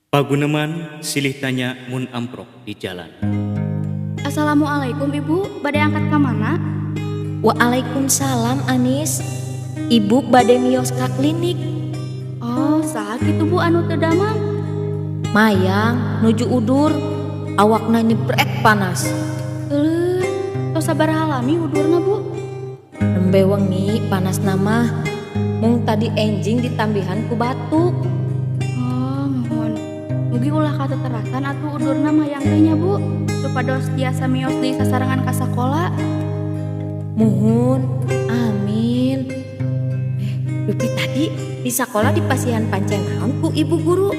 Paguneman silih tanya mun amprok di jalan. Assalamualaikum Ibu, bade angkat ka mana? Waalaikumsalam Anis. Ibu bade mios ka klinik. Oh, saha kitu Bu anu teu damang? Mayang nuju udur, awakna nyebrek panas. Euleuh, tos sabaraha lami udurna Bu? Nembe wengi panasna mah, mung tadi enjing ditambihan ku batuk. Oh, muhun. Mugi ulah kateterasan atuh udurna mayang teh nya Bu, supados tiasa mios deui sasarengan ka sakola. Muhun, amin. Dupi tadi di sakola dipasihan pancen naon ku ibu guru?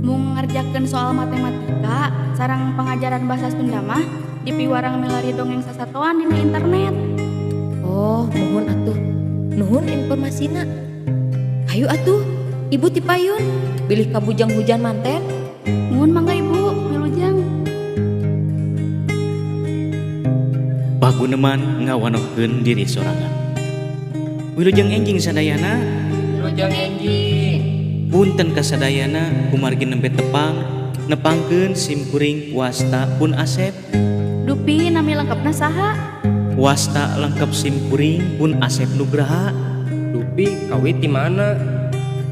Mung ngerjakeun soal matematika sareng pengajaran bahasa Sunda mah dipiwarang milari dongeng sasatoan dina internet. Oh, muhun atuh. Nuhun informasina. Hayu atuh, ibu tipayun bilih kabujang hujan manten. Muhun mangga Ibu, wilujeng. Paguneman ngawanohkeun diri sorangan. Wilujeng enjing sadayana. Wilujeng enjing. Punten kasadayana kumargi nembe tepang nepangkeun simkuring wasta pun Asep. Dupi nami lengkapna saha? Wasta lengkap simkuring pun Asep Nugraha. Dupi kawit di mana?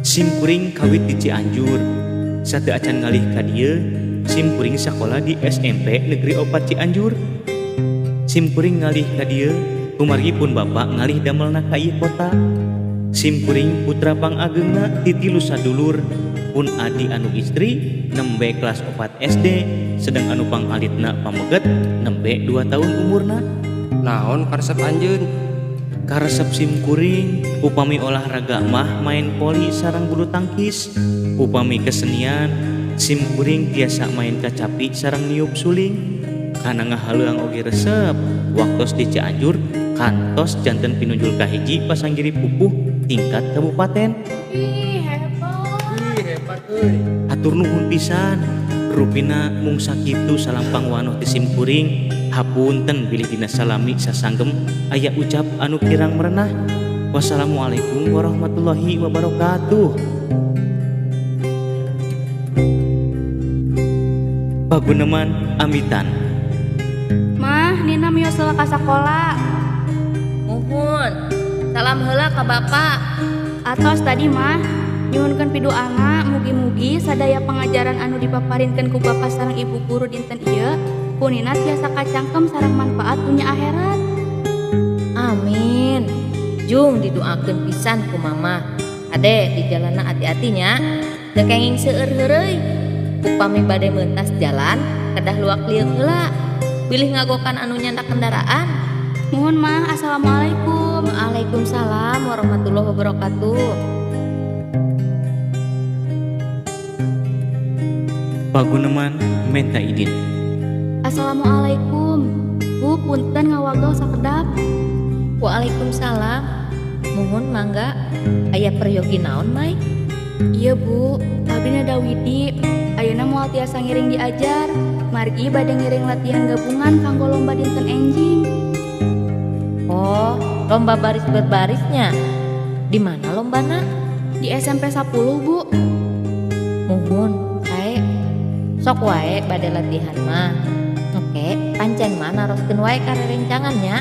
Simkuring kawit di Cianjur. Sateu acan ngalih ka dieu, simkuring sakola di SMP Negeri 4 Cianjur. Simkuring ngalih ka dieu kumargi pun bapak ngalih damelna ka ieu kota. Simkuring putra pangageungna ti tilu sadulur, pun adi anu istri nembe kelas 4 SD, sedang anu pangalitna pameget nembe 2 tahun umurna. Naon karesep anjeun? Karesep simkuring upami olahraga mah main voli sareng bulu tangkis, upami kesenian simkuring tiasa main kacapi sareng niup suling. Kana ngahaleuang oge resep, waktos di Cianjur kantos janten pinunjul kahiji pasanggiri pupuh tingkat kabupaten. Ih, hebat. Ih, hebat euy. Hatur nuhun pisan. Rupina mung sakitu salampang wanoh ti simkuring. Hapunten bilih dina salami sasanggem aya ucap anu kirang merenah. Wassalamualaikum warahmatullahi wabarakatuh. Paguneman amitan. Mah, Nina mios heula ka sakola. Muhun, salam heula ka bapak. Atos tadi mah, nyuhunkeun piduana mugi-mugi sadaya pengajaran anu dipaparinkeun ku bapak sareng ibu guru dinten ieu ku Nina tiasa kacangkem sareng manfaat dunya akhirat. Amin. Jung didoakeun pisan ku mama. Ade di jalanna ati-ati nya. Teu kenging seueur heureuy. Upami bade mentas jalan kedah luak lieuk heula. Bilih ngagokan anu nyandak kendaraan. Muhun mah, assalamualaikum. Waalaikumsalam warahmatullahi wabarakatuh. Paguneman menta idin. Assalamualaikum. Bu, punten ngawagel sakedap. Waalaikumsalam. Muhun mangga, aya peryogi naon Mai? Iya Bu, abdi nada widi. Ayeuna moal tiasa ngiring diajar. Margi bade ngiring latihan gabungan kanggo lomba dinten enjing. Oh, lomba baris berbarisnya. Di mana lombana? Di SMP 10, Bu. Muhun, sae. Sok wae bade latihan mah. Oke, pancen mah naroskeun wae ka rerencangannya.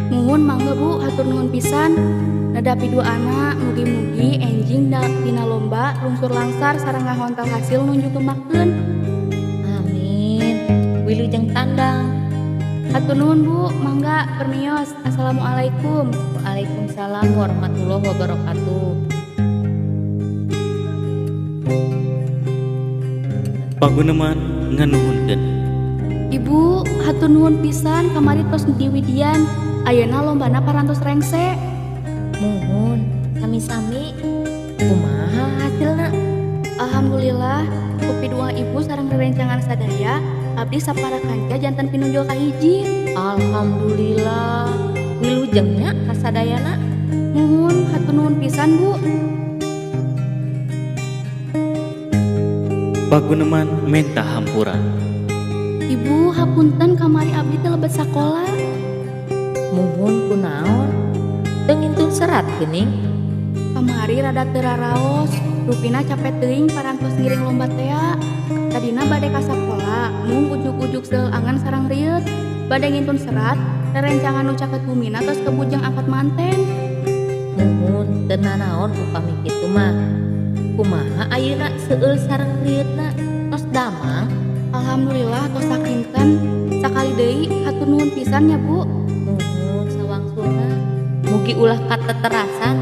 Muhun mangga Bu, hatur nuhun pisan. Neda piduana mugi-mugi enjing dina lomba lungsur langsar sareng ngahontal hasil nuju gemakeun. Amin. Wilujeng tandang. Hatur nuhun Bu, mangga permios. Assalamualaikum. Waalaikumsalam warahmatullahi wabarakatuh. Paguneman nganuhunkeun. Ibu, hatur nuhun pisan kamari tos diwidian. Ayeuna lombana parantos rengse. Muhun, sami-sami. Kumaha hasilna? Alhamdulillah, ku pidu'a ibu sareng rerencangan sadaya, abdi sapara kanca janten pinunjul kahiji. Alhamdulillah. Wilujeng nya kasadayana. Muhun, hatur nuhun pisan Bu. Paguneman menta hampura. Ibu, hapunten kamari abdi teh lebet sakola. Muhun kunaon? Teu ngintun serat geuning. Kamari rada teu raraos. Rupina capek teuing parantos ngiring lomba tea. Tadina bade ka sakola, mung ujug-ujug seueul angan sareng rieut. Bade ngintun serat, rerencangan nu caket bumina tos kebujeng angkat manten. Muhun teu nanaon upami kitu mah. Kumaha ayeuna seueul sareng rieutna? Tos damang? Alhamdulillah tos sakinten. Sakali deui hatur nuhun pisan nya, Bu. Muhun sawangsulna. Mugi ulah kateterasan.